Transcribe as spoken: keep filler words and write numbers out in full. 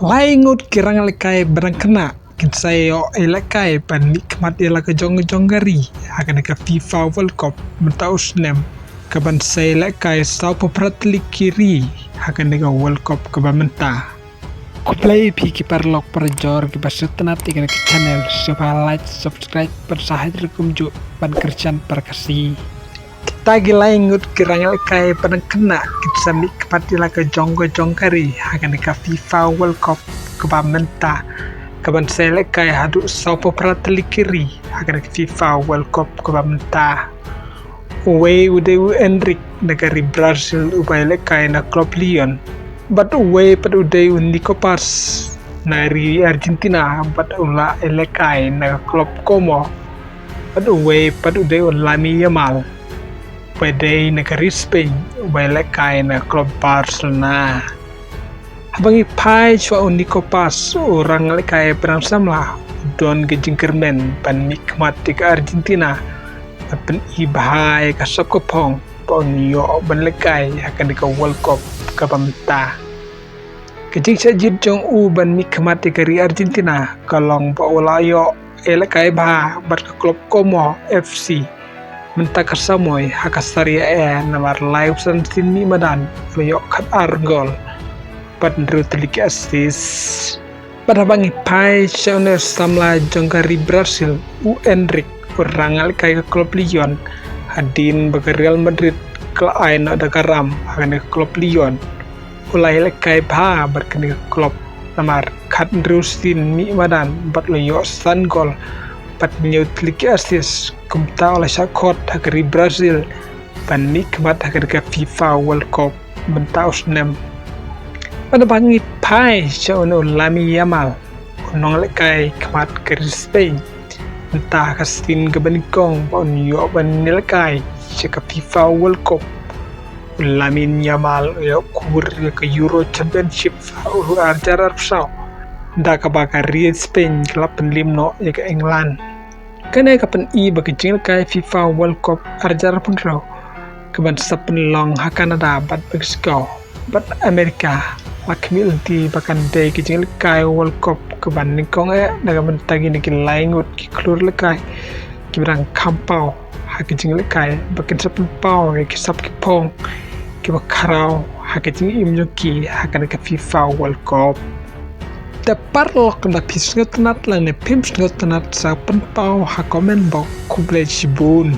Lai ngut ki rangïalehkai ba dang khynnah kin sa ïoh ïalehkai ban mih khmat ïa la ka jong ka jong ka ri ha kane ka FIFA World Cup mynta u snem, kaban sa ïalehkai sawphew phra tylli ki ri ha kane ka World Cup kaba mynta. Khublei phi ki paralok parajor kiba sngewtynnat ïa kane ka channel, sngewbha like, subscribe bad sa hait rukom juh ban kyrshan para Khasi. Kita ki lai ngut ki rangïalehkai ba dang khynnah kin sa mih khmat ïa la ka jong ka jong ka ri ha kane ka FIFA World Cup kaba mynta, kaban sa ïalehkai haduh sawphew phra tylli ki ri ha kane ka FIFA World Cup kaba mynta. Uwei u dei u Endrick na ka ri Brazil uba ïalehkai na klub Lyon, bad uwei pat u dei u Nico Paz na ri Argentina bad u la ïalehkai na ka klub Como, bad uwei pat u dei u Lamine Yamal uba dei na ka ri Spain uba ïalehkai na ka klub Barcelona. Haba ngi phai shuwa u Nico Paz, u rangïalehkai ba dang samla, u don ka jingkyrmen ban mih khmat ïa ka Argentina, ban pyni bha ïa ka sap ka phong ba un ïoh ban lehkai ha kane ka World Cup kaba mynta. Ka jingshah jied jong u ban mih khmat ïa ka ri Argentina ka long ba u la ïoh ïalehkai bha bad ka klub Como F C mynta ka samoi ha ka Serie A, namar lai u san sien mih madan u la ïoh khatar gol bad hynriew tylli ki assist. Bad haba ngi phai sha une u samla jong ka ri Brazil, u Endrick, u rangïalehkai ka klub Lyon, hadien ba ka Real Madrid ka la ai noh da ka ram ha kane ka klub Lyon, u la ïalehkai bha bad kane ka klub, namar khathynriew sien mih madan bad u la ïoh san gol bad hynñiew tylli ki assist. Kumta u la shah khot ha ka ri Brazil ban mih khmat ha kane ka FIFA World Cup mynta u snem. Bad haba ngi phai sha une u Lamine Yamal, u nongïalehkai khmat ka ri Spain, mynta ka sien kaba nyngkong ba un ïoh ban ïalehkai sha ka FIFA World Cup, u Lamine Yamal u ïoh khur ïa ka Euro Championship ha u arhajar arphew saw, da kaba ka ri Spain ka la pynliem noh ïa ka England. Kane ka pyni ba ka jingïalehkai FIFA World Cup arhajar arphew hynriew kaban sa pynlong ha Canada bad Mexico bad America, la khmih lynti ba kan dei ka jingïalehkai World Cup kaba nyngkong eh na ka bynta kine ki lai ngut ki khlur lehkai kiba dang kham paw ha ka jingïalehkai, ba kin sa pynpaw ïa ki sap ki phong kiba khraw ha ka jingim jong ki ha kane ka FIFA World Cup. Te paralok, lada phi sngewtynnat lane phim sngewtynnat, sa pynpaw ha comment box. Khublei shibun.